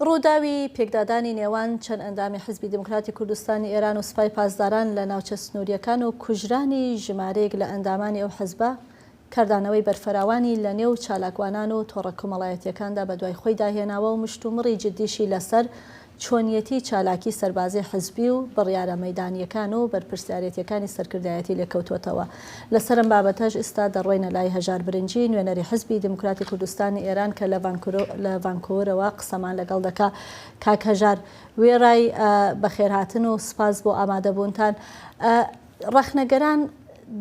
ڕووداوی پێکدادانی نێوان چەند ئەندامی حیزبی دێموکراتی کوردستانی ئێران و سپای پاسداران لە ناوچە سنوورییەکان و کوژرانی ژمارەیەک لە ئەندامانی ئەو حیزبە، کاردانەوەی بەرفراوانی لە نێو چالاکوانان و تۆڕە کۆمەڵایەتییەکاندا بەدوای خۆیدا هێناوە و مشتومڕی جددیشی لەسەر چۆنیەتی چالاکی سەربازی حزبی و بڕیارە مەیدانییەکان و بەرپرسیارێتییەکانی سەرکردایەتی لێکەوتووەتەوە. لەسەر ئەم بابەتەش ئیستا دەڕۆینە لای هەژار برنجی، نوێنەری حزبی دیموکراتی کوردستانی ئێران کە لە ڤانکوورەوە قسەمان لەگەڵ دەکا. کاک هەژار، وێڕای بەخێرهاتن و سپاس بۆ ئامادەبوونتان، ڕەخنەگەران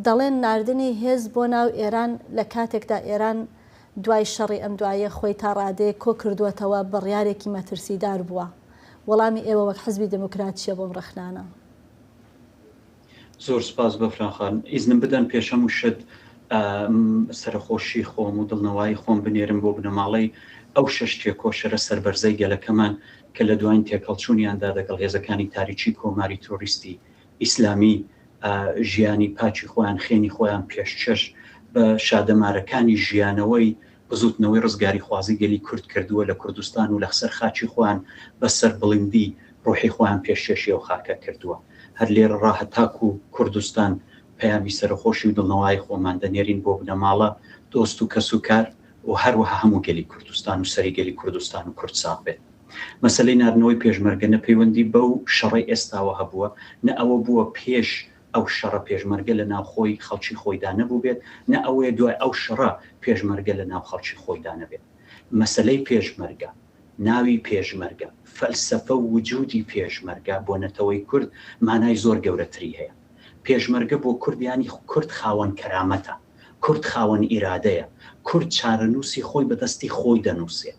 دەڵێن ناردنی هێز بۆ ناو ئێران لە کاتێکدا ئێران دوای شەڕی ئەم دواییە خۆی تا ڕادەیەک کۆ کردووەتەوە بڕیارێکی مەترسیدار بووە. وەڵامی ئێوە وەک حزبی دێموکرات چییە بۆم ڕەخنانە؟ زۆر سپاس بەفران خان. ئیزنم بدەن پێش هەموو شت سەرەخۆشی خۆم و دڵنەوایی خۆم بنێرم بۆ بنەماڵەی ئەو شەش تێکۆشەرە سەربەرزەی گەلەکەمان کە لە دواین تێکهەڵچوونیاندا دەگەڵ هێزەکانی تاریکی کۆماری ترۆریستی ئیسلامی ژیانی پاکی خۆیان خێنی خۆیان پێشکەش بە شادەمارەکانی ژیانەوەی بزوتنەوەی ڕزگاریخوازی گەلی کورد کردووە لە کوردستان و لەسەر خاکی خۆیان بە سەربڵیندی ڕۆحی خۆیان پێشکێشی ئەو خاکە کردووە. هەر لێرەڕا هەتاکوو کوردستان پەیامی سەرەخۆشی و دڵنەوایی خۆمان دەنێرین بۆ بنەماڵە، دۆست و کەسوکار و هەروەها هەموو گەلی کوردستان و سەری گەلی کوردستان و کورد ساغ بێت. مەسەلەی ناردنەوەی پێشمەرگە نە پەیوەندی بەو شەڕەی ئێستاوە هەبووە، نە ئەوە بووە پێش ئەو شەڕە پێشمەرگە لە ناوخۆی خەڵکی خۆیدا نەبووبێت، نە ئەوەیە دوای ئەو شەڕە پێشمەرگە لە ناو خەڵکی خۆیدا نەبێت. مەسەلەی پێشمەرگە، ناوی پێشمەرگە، فەلسەفە و وجودی پێشمەرگە بۆ نەتەوەی کورد مانای زۆر گەورەتری هەیە. پێشمەرگە بۆ کورد یانی کورد خاوەن کەرامەتە، کورد خاوەن ئیرادەیە، کورد چارەنووسی خۆی بە دەستی خۆی دەنووسێ.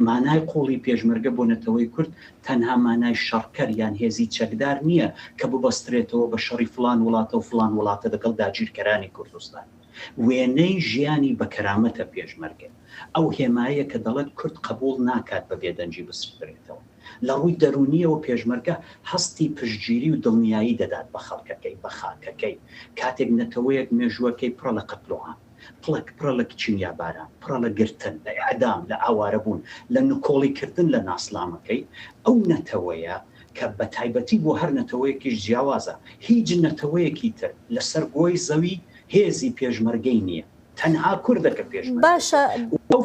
مانای قووڵی پێشمەرگە بۆ نەتەوەی کورد تەنها مانای شەڕکەر یان هێزی چەکدار نییە کە ببەسترێتەوە بە شەڕی فڵان وڵاتە و فڵان وڵاتە دەگەڵ داگیرکەرانی کوردستان. وێنەی ژیانی بە کەرامەتە پێشمەرگە. ئەو هێمایەیە کە دەڵێت کورد قەبووڵ ناکات بە بێدەنگی بسڕدرێتەوە. لە ڕووی دەروونییەوە پێشمەرگە هەستی پشتگیری و دڵنیایی دەدات بە خەڵکەکەی، بە خاکەکەی. کاتێک نەتەوەیەک مێژووەکەی پڕە لە قەتلوعام، پڵک پڕە لە کیمیاباران، پڕە لە گرتن، لە ئیعدام، لە ئاوارەبوون، لە نکۆڵیکردن لە ناسنامەکەی، ئەو نەتەوەیە کە بە تایبەتی بۆ هەر نەتەوەیەکیش جیاوازە، هیچ نەتەوەیەکی تر لە سەر گۆی زەوی هێزی پێشمەرگەی نییە، تەنها کوردە کە پێشمەرگەی باشە و ئەو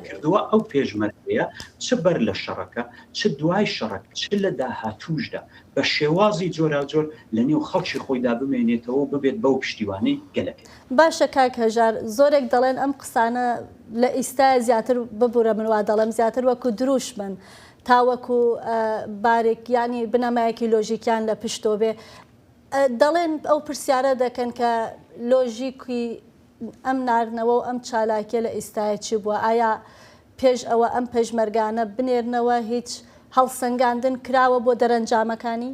کردووە، ئەو پێشمەرگەیە چ بەر لە شەڕەکە، چ دوای شەڕەکە، چ لە داهاتووشدا بە شێوازی جۆراوجۆر لە نێو خەڵکی خۆیدا بمێنێتەوە و ببێت بەو پشتیوانەی گەلەکەی. باشە کاک هەژار، زۆرێک دەڵێن ئەم قسانە لە ئیستایا زیاتر، ببورە من وا دەڵێم، زیاتر وەکو دروشمن تا وەکو بارێک یانی بنەمایەکی لۆژیکیان لە پشتۆ بێ. دەڵێن ئەو پرسیارە دەکەن کە لۆژیکی ئەم ناردنەوە و ئەم چالاکیە لە ئیستایا چی بووە؟ ئایا پێش ئەوە ئەم پێشمەرگانە بنێرنەوە هیچ هەڵسەنگاندن کراوە بۆ دەرەنجامەکانی؟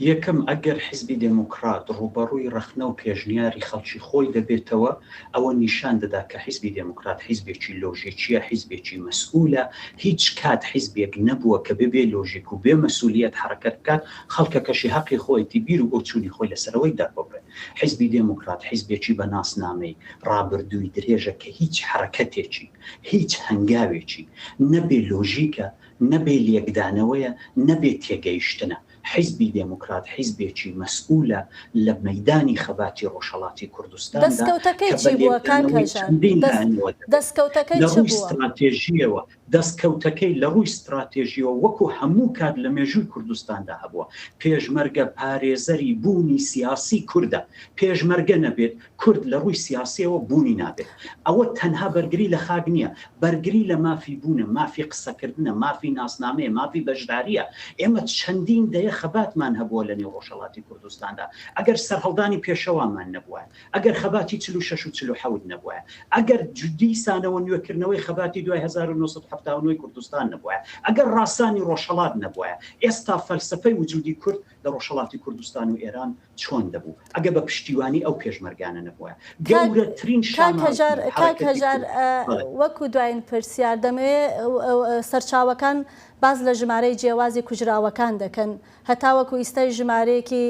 یەکەم، ئەگەر حیزبی دێموکڕات ڕووبەڕووی ڕەخنە و پێشنیاری خەڵکی خۆی دەبێتەوە، ئەوە نیشان دەدا کە حیزبی دێموکڕات حیزبێکی لۆژیکییە، حیزبێکی مەسئوولە، هیچ کات حیزبێک نەبووە کە بێ لۆژیک و بێ مەسئوولییەت حەڕەکەت بکات، خەڵکەکەشی هەقی خۆیەتی بیر و بۆچوونی خۆی لەسەرەوەی دەرببڕێ. حیزبی دێموکڕات حیزبێکی بە ناسنامەی ڕابردووی درێژە کە هیچ حەڕەکەتێکی، هیچ هەنگاوێکی نە بێ لۆژیکە، نە بێ لێکدانەوەیە، نە بێ تێگەیشتنە. حیزبی دێموکرات حیزبێکی مەسئوولە لە مەیدانی خەباتی ڕۆژهەڵاتی کوردستاندا دەستکەوتەکەی کە بە چی بووە کاک لێکدانەوەی هەژار؟ چەندین دەست لایەنەوە دەبێت. دەستکەوتەکەی لە چ ڕووی بووە؟ ستراتێژییەوە دەستکەوتەکەی لە ڕووی ستراتێژییەوە وەکوو هەموو کات لە مێژووی کوردستاندا هەبووە، پێشمەرگە پارێزەری بوونی سیاسی کوردە. پێشمەرگە نەبێت، کورد لە ڕووی سیاسییەوە بوونی نابێت. ئەوە تەنها بەرگری لە خاک نییە، بەرگری لە مافی بوونە، مافی قسەکردنە، مافی ناسنامەیە، مافی بەشدارییە. ئێمە چەندین دەیە خەباتمان هەبووە لە نێو ڕۆژهەڵاتی کوردستاندا. ئەگەر سەرهەڵدانی پێشەوامان نەبووایە، ئەگەر خەباتی 46 و 47 نەبووایە، ئەگەر دیسانەوە نوێکردنەوەی خەباتی دوای 1979 ی کوردستان نەبووایە، ئەگەر ڕاسانی ڕۆژهەڵات نەبووایە، ئێستا فەلسەفەی وجودی کورد لە ڕۆژهەڵاتی کوردستان و ئێران چۆن دەبوو ئەگەر بە پشتیوانی ئەو پێشمەرگانە نەبوایە؟ کاک گەورەترین کاک شانازی هەژار کاک حەرەکەتی هەژار کورد بەڵێ. وەکو دواین پرسیار دەمەوێ سەرچاوەکان باس لە ژمارەی جیاوازی کوژراوەکان دەکەن هەتاوەکو ئیستای ژمارەیەکی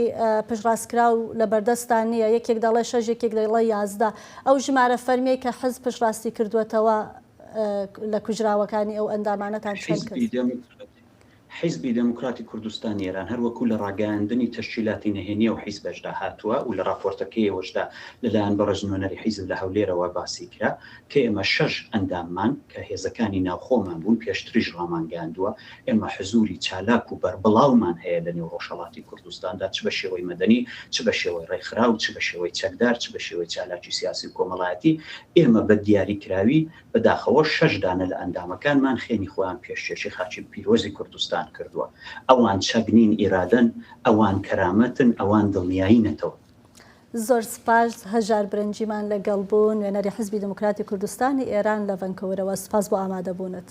پشتڕاستکراو لە بەردەستان نییە یەکێک دەڵێ شەش یەکێک دەڵێ 11 ئەو ژمارە فەرمیەی کە حزب پشتڕاستی کردووەتەوە. لە کوژراوەکانی ئەو ئەندامانەتان چەند کەس؟ حیزبی دێموکراتی کوردستانی ئێران هەر وەکوو لە ڕاگەیاندنی تەشکیلاتی نەهێنی ئەو حیزبەشدا هاتووە و لە ڕاپۆرتەکەیەوەشدا لە لایەن بەڕێز نوێنەری حیزب لە هەولێرەوە باسی کرا کە ئێمە شەش ئەنداممان کە هێزەکانی ناوخۆمان بوون پێشتریش ڕامانگەیاندووە ئێمە حزووری چالاک و بەربڵاومان هەیە لە نێو ڕۆژهەڵاتی کوردستاندا چ بە شێوەی مەدەنی چ بە شێوەی ڕێکخراو چ بە شێوەی چەکدار چ بە شێوەی چالاکی سیاسی و کۆمەڵایەتی ئێمە بە دیاریکراوی بەداخەوە شەش دانە لە ئەندامەکانمان خێنی خۆیان پێشکێشی خاکی پیرۆزی کوردستان کردووە. ئەوان چەک نین ئیرادەن، ئەوان کەرامەتن، ئەوان دڵنیایی نەتەوەن. زۆر سپاس هەژار برنجیمان لە گەڵ بوو نوێنەری حزبی دموکراتی کوردستانی ئێران لە ڤەنکۆورەوە سپاس بۆ ئامادە بوونت.